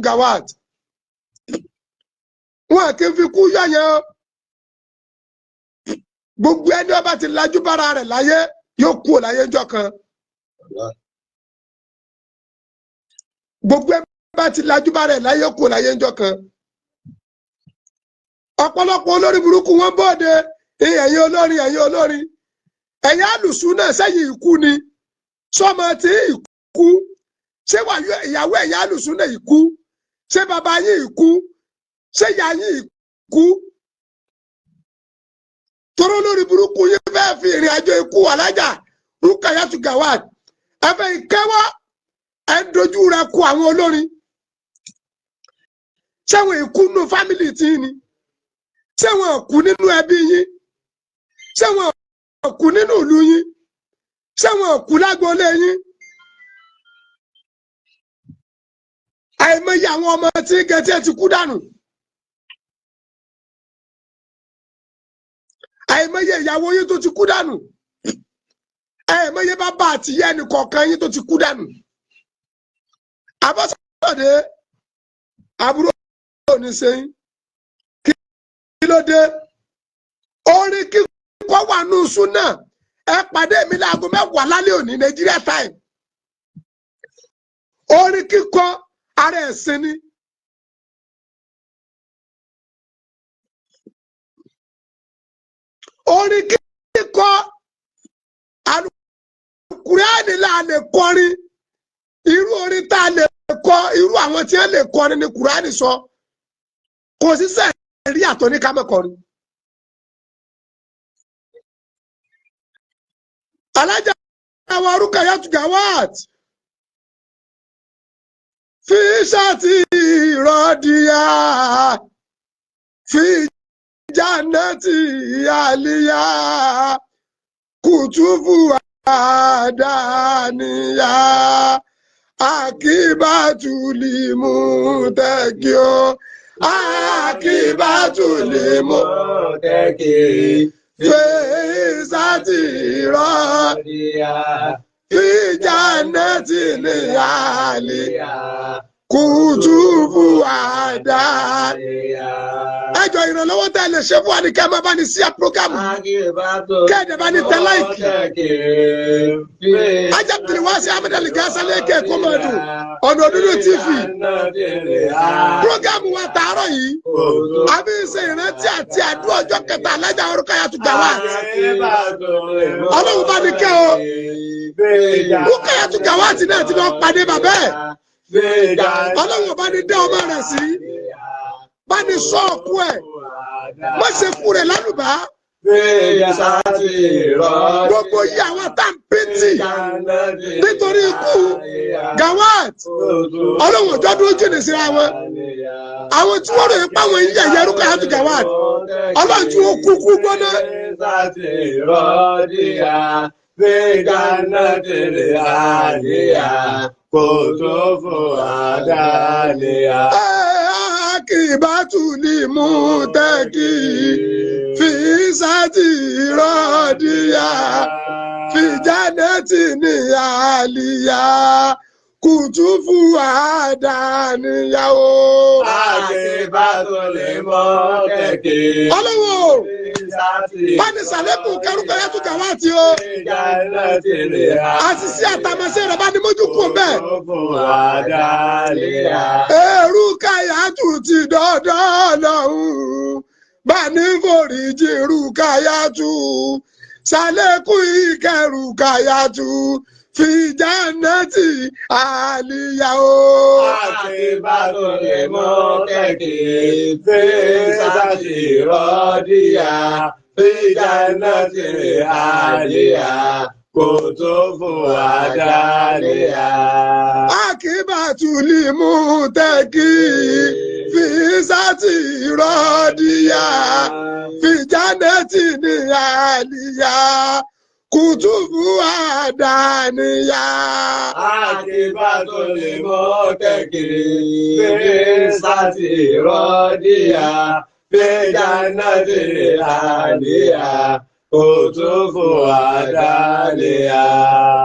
Gawat. Wọn kì í fi kú yọ̀yàn. Gbogbo ẹni ọba ti lajú bára rẹ̀ láyé yóò kú ò láyé ńjọ́ kan. Gbogbo ẹni ọba ti lajú bára rẹ̀ láyé yóò kú ò láyé ńjọ́ kan. Ọ̀pọ̀lọpọ̀ olórí burúkú wọn bóde, ẹ̀yin olórin, ẹ̀yin olórin, ẹ̀yin alùsùn náà sẹ́yìn ikú ni, sọmọ tí ikú, ṣé ìyàwó ẹ̀yin alùsùn náà ikú, ṣé bàbá yín ikú, ṣé ìyá yín ikú? Tóró lórí burúkú yín fẹ́ fi ìrìn àjò ikú alájà Rukayatu Gawat, ẹ fẹ́ ìkẹwọ́, ẹ dojú rẹ kú àwọn olórin. Ṣé wọn ikú nínú fámìlì tí ni? Ṣé wọn kú nínú ẹbí yín? Ṣé wọn kú nínú ìlú yín? Ṣé wọn kú lágboolé yín? Àìmọye àwọn ọmọ tí gẹ̀ẹ́tì ẹ ti kú dànù. Àìmọye ìyàwó yín tó ti kú dànù. Àìmọye bàbá àti ìyá ẹnì kọ̀ọ̀kan yín tó ti kú dànù. Àbọ̀sọ̀dé àbúrò òní sẹ́yìn. Kí ló dé? Orin kíkọ́ wà nù súnà. Ẹ pàdé mi láago 10 lálẹ́ òní Nigeria time. Orin kíkọ́ ara ẹ̀sìn ni. Orin kíkọ́ Àlùkùránì là lè kọrin. Irú orin tá a lè kọ, irú àwọn tí wọ́n lè kọrin ni Kùránì sọ. Kò sí sẹ́ẹ̀rí àtọ́ ní ká má kọrin. Alájà àwọn Rukayatu Gawat fi ṣáàtì ìrọ̀dìyà fi jannati àlìyà kùtùfù àdáníyà akíbátùlìmù tẹ́kíọ́ akíbátùlìmù tẹ́kí fi ṣáàtì ìrọ̀dìyà fi jannati àlìyà kùtùfù àdáníyà. Ẹjọ ìrànlọ́wọ́ tá a lè ṣe fún wa ni kẹ́ ẹ máa bá ní sí àpúrógámù, kẹ́ ẹ dẹ̀ bá ní tẹ láìkì. Ajabdiri wá sí Ahmed Ali Gasa lẹ́kẹ̀ kó máa dùn ọ̀nà òdúdú TV. Prógámù wa tààrọ̀ yìí, a fi ń ṣe ìrántí àti àdúrà ọjọ́ kẹta alájà Rukayatu Gawat. Ọlọ́run bá ní kẹ́ o. Rukayatu Gawat náà ti lọ pàdé bàbá ẹ̀. Ọlọ́run bá ní dá ọmọ rẹ̀ sí. Bá ní sọ ọkú ẹ̀, má ṣe kú rẹ̀ lálùbá. Gbogbo yìí àwọn tá à ń pìtì nítorí ikú Gawat, Ọlọ́run ọjọ́ dúró jìnnà síra wọn. Àwọn tí wọ́n rò yín páwọn yín yẹ̀yẹ́ Rukayatu Gawat, Ọlọ́run tí wọ́n kú kú gbóná. Akíbátù ni mú tẹ́kì fi sáàtì rọ́ọ̀dìyà fi jánẹ́tì ní àlìyá kùtùfù àdáníyà o. Akíbátù ni mú tẹ́kì. Ọlọ́wọ́ báni sàlẹ́kùn Rukayatu Gawat o. Àṣìṣe àtàmọ́sẹ́ rẹ̀ bá ní mójú kú bẹ́ẹ̀. Rukayatu ti dọ́dọ́ lọ́hùn-ún bá ní foríjì Rukayatu sàlẹ́kùn ìkẹ́ Rukayatu fi jannati àlìyá o. Akíbátù ni mú tẹ́kì fi sáàtì rọ́díyà fi jannati àlìyá kùtùfù àdáníyà. Akíbátù ni mú tẹ́kì fi sáàtì rọ́díyà fi jannati ní àlìyá kùtùfù àdáníyà. Akíbátù ni mú tẹ́kì fi sáàtì rọ́díyà fi jannati àlìyá kùtùfù àdáníyà.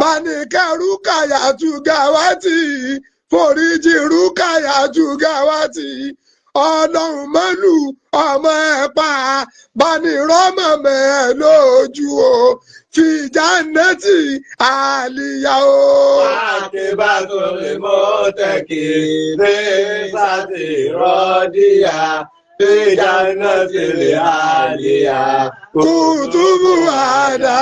Bánikẹ́ Rukayatu Gawat Foríjì Rúkàyátù Gàwátì, ọlọ́run mọ́lù ọmọ ẹ̀ pa, bani rọ́mọ̀mọ́ ẹ̀ lójú o, fìjánẹ́tì àlìyá o. Àkébàtò lè mọ́ tẹ̀kì ní sátì rọ́díyà, fìjánẹ́tì àlìyá. Kùtùbù àdá.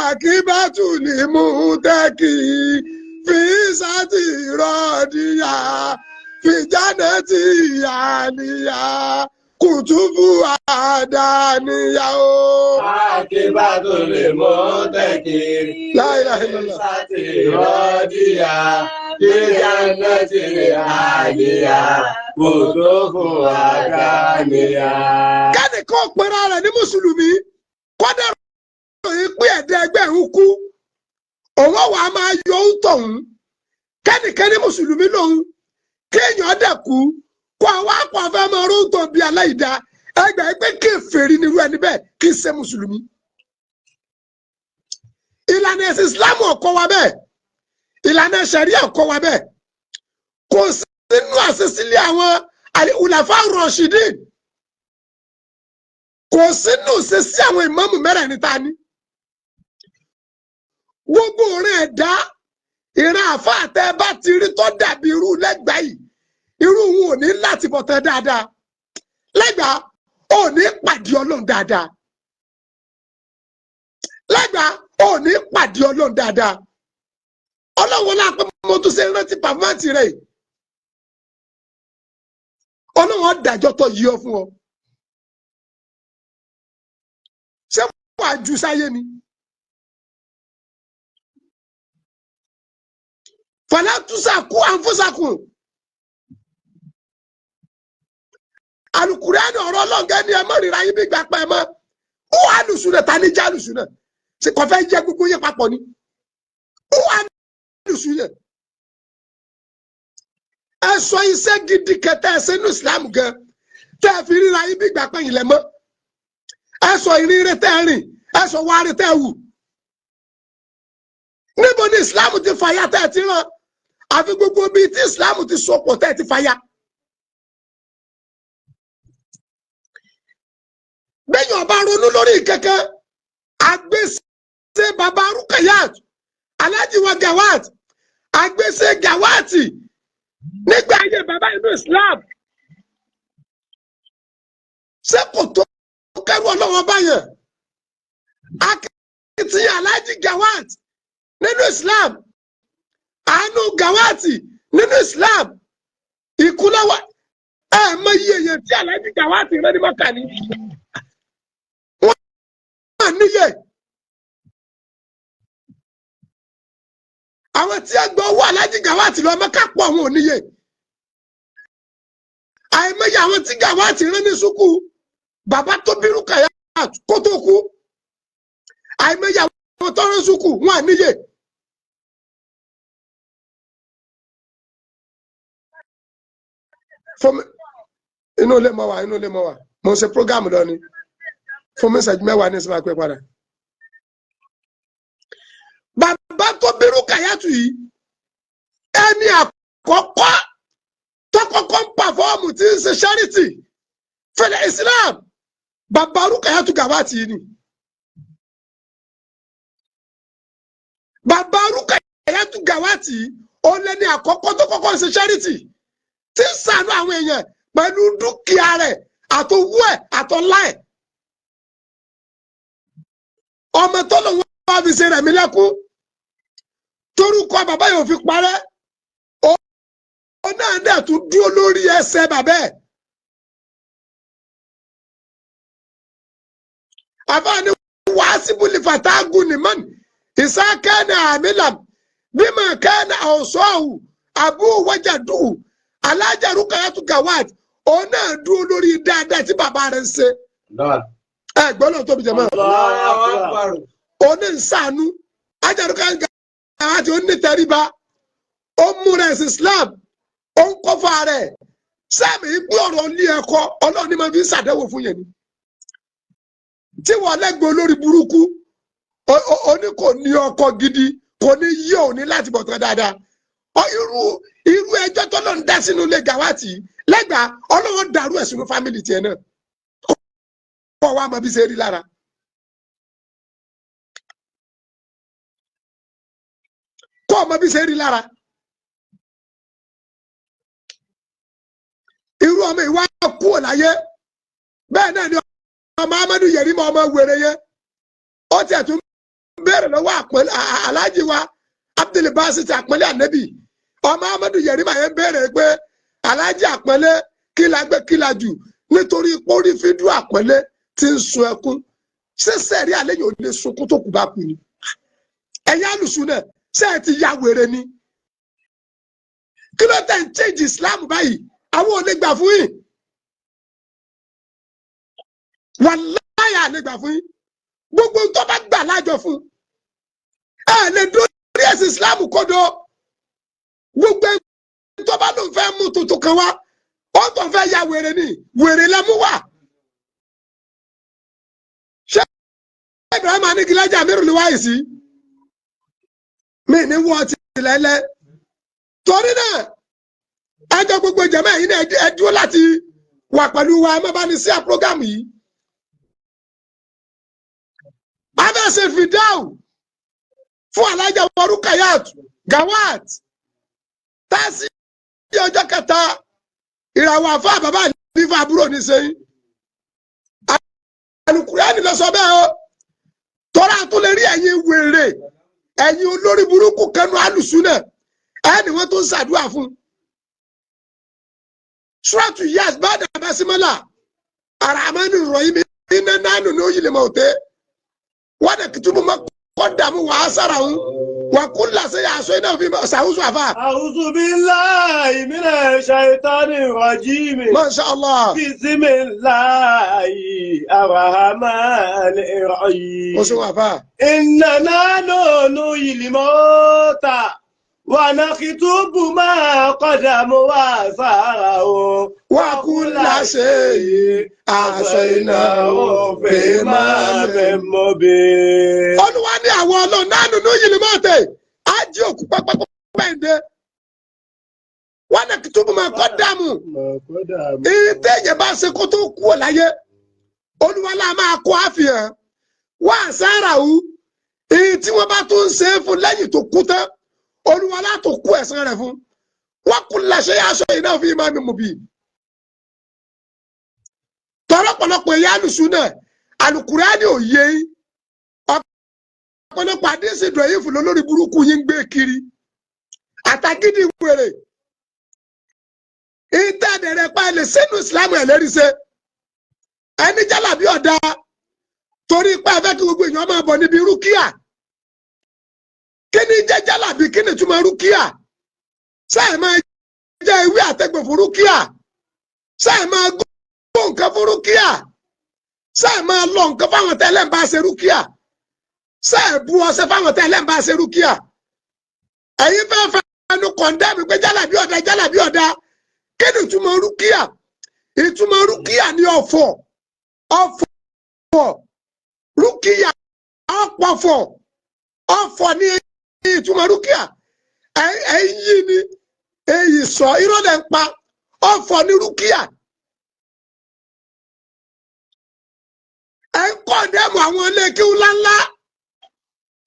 Àkíbàtù ni mú tẹ́kì fi sátì rọ́díyà, fìjánẹ́tì àlìyá. Kùtùbù àdáníyà o. Àkíbàtò lè mọ́ tẹ̀kì La ilaha illallah. sátì rọ́díyà, fìjánẹ́tì àlìyá. Kùtùbù àdáníyà. Kẹ́nìkan pera rẹ̀ ní mùsùlùmí, kọ́dà ròyìn pé ẹ̀dá ẹgbẹ́ ń kú, òun wà á máa yọ ń tọ̀hún. Kẹ́nìkan ní mùsùlùmí lòun, kéèyàn dẹ̀ kú, kó àwọn akọ afẹ́ máa ró ń tọ̀ bí aláìda, ẹgbẹ́ pé kèfèrí nírú ẹni bẹ́ẹ̀ kì í ṣe mùsùlùmí. Ìlànà ẹ̀sìn Islam ò kọ́ wa bẹ́ẹ̀, ìlànà ṣẹ̀ríà ò kọ́ wa bẹ́ẹ̀, kò sínú àṣìṣílẹ̀ àwọn al-Khulafa Rashidin, kò sínú ṣe sí àwọn ìmáàmù mẹ́rẹ̀ẹ̀rin ta ni. Gbogbo orin ẹ̀dá ìran àfáà tẹ́ bá ti rí tó dàbí irú lẹ́gbàá yìí, irú wọn ò ní láti bọ̀ tán dáadáa. Lẹ́gbàá ò ní pàdé Ọlọ́run dáadáa. Lẹ́gbàá ò ní pàdé Ọlọ́run dáadáa. Ọlọ́run lápẹ́ mo tún ṣe rántí pàfọ́ǹtì rẹ̀ yìí. Ọlọ́run ó dájọ́ tó yí ọ fún ọ. Ṣé wàá ju sáyé ni? Fàlàtúnṣàkú àǹfọ̀ṣàkù. Àlùkùránì ọ̀rọ̀ ọlọ́ǹgẹ́ ni ẹ mọ̀ ríra yín bí gbà pẹ́ mọ́. Ó wà lùsùn náà, ta ní já lùsùn náà? Ṣé kò fẹ́ jẹ́ gbogbo yín papọ̀ ni? Ó wà lùsùn yẹn. Ẹ sọ iṣẹ́ gidi kẹtẹ ẹ ṣe ní Islam gan. Tẹ́ ẹ fi ríra yín bí gbà pẹ́ yín lẹ mọ́. Ẹ sọ ìrìn tẹ́ ẹ rìn, ẹ sọ wárí tẹ́ ẹ wù. Níbo ni Islam ti fàyà tẹ́ ẹ ti rán? Àfi gbogbo bíi tí Islam ti sopọ̀ tẹ́ ẹ ti fàyà. Bẹ́ẹ̀ni ọba ronú lórí kẹ̀kẹ́, àgbèsè baba Rukayat, Alhaji wa Gawat, àgbèsè Gawati nígbà ayé baba inú Islam. Ṣé kò tó kẹrù ọlọ́wọ́ báyẹn? Akitiyan Alhaji Gawat nínú Islam, àánú Gawati nínú Islam, ìkúlọ́wọ́ ẹ̀ mọ iye èèyàn tí Alhaji Gawati rẹ́ ní Mọ́kà ni. Wọ́n níyè. Àwọn tí ẹ gbọ́ owó Alhaji Gawati lọ Mọ́kà pọ̀ wọn ò níyè. Àìmọye àwọn tí Gawati rẹ́ ní sùkú, bàbá tó bí Rukayat kó tó kú. Àìmọye àwọn tó rán sùkú wọn à níyè. Fún mi, inú ilé mọ wà, inú ilé mọ wà, mo ń ṣe prógámù lọ ni. Fún mi ìṣẹ́jú mẹ́wàá ní ìsinmi àpẹ padà. Bàbá tó bí Rukayatu yìí, ẹni àkọ́kọ́ tó kọ́kọ́ ń pàfọ́ọ̀mù tí ń ṣe charity fẹlẹ̀ Islam, bàbá Rukayatu Gawat yìí ni. Bàbá Rukayatu Gawat yìí, ó lẹ́ni àkọ́kọ́ tó kọ́kọ́ ń ṣe charity tí ń ṣàánú àwọn èèyàn pẹ̀lú dúkìá rẹ̀ àtowó ẹ̀ àtọlá ẹ̀. Ọmọ tó lòun wá fi ṣe rẹ̀mí lẹ́kún torúkọ bàbá yóò fi parẹ́, ó náà dẹ̀ tún dúró lórí ẹsẹ̀ bàbá ẹ̀. Àfáàní wàásìbùlì fàtágùn nìmọ́nì ìsákẹ́ni àmìlàm bímọ kẹ́ni àwòsọ́ọ̀hù àbú wájàdùhù. Alhaja Rukayatu Gawat, òun náà dúró lórí dáadáa tí bàbá rẹ̀ ń ṣe. Ẹ gbọ́dọ̀ náà tóbi jẹ́ mọ́. Òun ní sànú. Alhaja Rukayatu Gawat ó ní tẹríba, ó múra ẹ̀sìn Islam, ó ń kọ́fà rẹ̀. Sáàmì gbé ọ̀rọ̀ ní ẹ̀kọ́ Ọlọ́run ní máa fi ń ṣàdánwò fún yẹn ni. Tí wọ́n lẹ́gbẹ̀ẹ́ olórí burúkú, ó ní kò ní ọkọ gidi, kò ní yí òní láti bọ̀ tán dáadáa. Ọ irú ẹjọ́ tó lọ ń dá sínú ilé Gàwátì lẹ́gbàá, Ọlọ́wọ́ dàrú ẹ̀ sínú family tiẹ̀ náà, kọ́ wa mọ bí ṣe rí lára. Kọ́ ọmọ bí ṣe rí lára. Irú ọmọ ìwà kúrò láyé bẹ́ẹ̀ náà ni ọmọ Amadu Yerima, ọmọ wèrè yẹn, ó tiẹ̀ tún béèrè lọ́wọ́ aláàjì wa Abdul Basit àpọ́nlé ànẹ́bì. Ọmọ Amadu Yerima yẹn béèrè pé aláàjì àpọ́nlé kí la gbé kí la jù, nítorí pórí fídíò àpọ́nlé ti ń sun ẹkún. Ṣẹṣẹ rí alẹ́ yìí ò lè sunkún tó kù bá kú ni? Ẹ̀yin alùsùn náà, ṣé ẹ ti ya wèrè ni? Kí ló tẹ̀ ń change Islam báyìí? Àwọn ò lè gbà fún yín, wàláyà lè gbà fún yín. Gbogbo tó bá gbà lájọ fún ẹ lè dórí ẹ̀sìn Islam kodo. Gbogbo tó bá lóun fẹ́ mú tuntun kan wá, ó tó fẹ́ ya wèrè ni, wèrè lẹ́mú wà. Ṣé Ibrahim Anigilaja Amirul Waizi mi ní wọ́n ti lẹ́lẹ́? Torí náà ẹjọ́ gbogbo jẹ̀mọ́ ẹ̀yin náà ẹ dúró láti wà pẹ̀lú wa, ẹ má bá ní sí à program yìí. Abẹ́sẹ̀ fìdáù fún alájà Rukayat Gawat tásí ọjọ́ kẹta ìràwọ̀ àfa bàbá nífa àbúrò ní sẹ́yìn. Àlùkùránì lọ sọ bẹ́ẹ̀ o. Tọ́ra tó lè rí ẹ̀yin wèrè, ẹ̀yin olórí burúkú kẹnu alùsùn náà, ẹni wọ́n tó ń ṣàdúrà fún. Suratu Yas bá dàbá símọ́là àràmánì rọ̀yìn iná nánú ní òyìnbó mọ̀ tẹ́ wọ́n dẹ̀ kìtùbù mọ́ kọ́ dààmú wàá sára ń wà kú làṣẹ yà aṣọ iná fi ṣàwùsù àfà. A'udhu billahi minash shaitani rajim. Masha Allah. Bismillahi arrahmani rahim. Ó ṣe wà fà. Inna nahnu nuhyil mauta wa naktubu ma qaddamu wa atharahum. Wà kú làṣẹ yìí aṣọ iná òfin máa Imamin mubin. Olúwa ní àwọn ọlọ́run náà nínú yìí ni máa tẹ̀ á jí òkú pápákọ̀ pẹ́ǹdé wọn náà kìtùbù máa kọ́ dààmú ìtẹ̀yẹ̀ bá ṣe kó tó kú ọ̀ láyé, Olúwa náà máa kó àfihàn wá sára wù èyí tí wọ́n bá tún ń ṣe é fún lẹ́yìn tó kú tán, Olúwa náà tó kú ẹ̀san rẹ̀ fún wọn kò láṣẹ aṣọ yìí náà fi máa mi mú bí. Tọ́lọ́pọ̀lọpọ̀ ẹ̀yà alùsùn náà, Àlùkùránì ò yé yín. Ọ̀pọ̀lọpọ̀ àdéhùn ìdọ̀yìn fún lórí burúkú yín ń gbé kiri àtàgídí wèrè ìtẹ̀dẹ̀rẹ̀ pa ẹ̀ lè sínú ìsìlámù ẹ̀ lérí ṣe ẹni jálàbí ọ̀dà torí pé ẹ fẹ́ kí gbogbo èèyàn máa bọ̀ níbi rúkìá. Kí ni jẹ́ jálàbí? Kí ni túmọ̀ rúkìá? Ṣé ẹ máa jẹ́ ewé àtẹ̀gbò fún rúkìá? Ṣé ẹ máa gbó nǹkan fún rúkìá? Ṣé ẹ máa lọ nǹkan fáwọn tẹ́lẹ̀ ń bá ṣe rúkìá? Ṣé ẹ bu ọṣẹ fáwọn tẹ́lẹ̀ ń bá ṣe rúkìá? Ẹ̀yin fẹ́ fẹ́ ẹnu kọ̀ǹdẹ́mì pé jálàbí ọ̀dà, jálàbí ọ̀dà. Kí ni ìtumọ̀ rúkìá? Ìtumọ̀ rúkìá ni ọ̀fọ̀, ọ̀fọ̀ rúkìá, ọ̀pọ̀fọ̀, ọ̀fọ̀ ni ìtumọ̀ rúkìá. Ẹ̀yin ni èyí sọ irọ́ lẹ̀ ń pa, ọ̀fọ̀ ni rúkìá. Ẹ̀ ń kọ̀ǹdẹ́mù àwọn ilé kéwú ńláńlá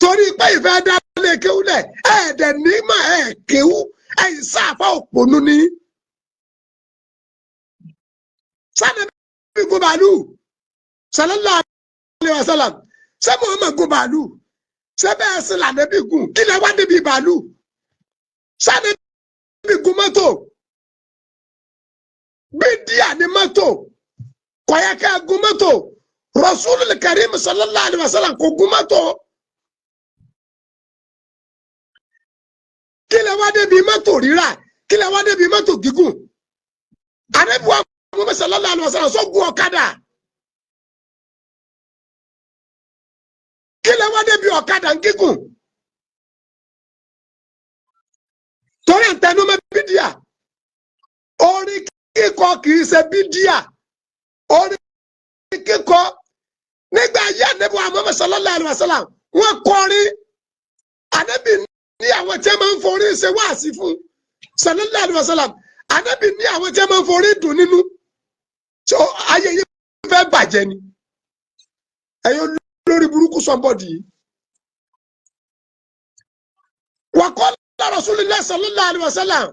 torí pé ìfẹ́ dá ilé kéwú lẹ̀, ẹ̀ẹ́dẹ̀ nímọ̀ ẹ̀ kéwú, ẹ̀yìn sáfà òpònú ni. Sani bí gun bàálù sallallahu alaihi wasallam, ṣé Muhammad gun bàálù? Ṣé bẹ́ẹ̀ sì lànà bí gun? Kí lẹ wá débi bàálù? Sani bí gun mọ́tò? Bí díà ní mọ́tò kò yẹ ká gun mọ́tò. Rasulul Karim sallallahu alaihi wasallam kò gun mọ́tò. Kí lẹ wá débi mọ́tò rírà? Kí lẹ wá débi mọ́tò gígùn? Ànábì wa Muhammad sallallahu alaihi wasallam sọ gun ọ̀kadà. Kí lẹ wá débi ọ̀kadà gígùn? Torí ntẹnumọ́ bídíà, orin kíkọ kì í ṣe bídíà. Orin kíkọ nígbà ayé Ànábì wa Muhammad sallallahu alaihi wasallam, wọ́n kọrin. Ànábì Ní àwọn tí wọ́n máa ń forí ṣe wáàsí fún, sallallahu alaihi wasallam. Ànábì ní àwọn tí wọ́n máa ń forí dùn nínú. So ayé yìí fẹ́ bàjẹ́ ni. Ẹ̀yin olórí burúkú somebody yìí. Wàkọ́lá Rasulullah sallallahu alaihi wasallam.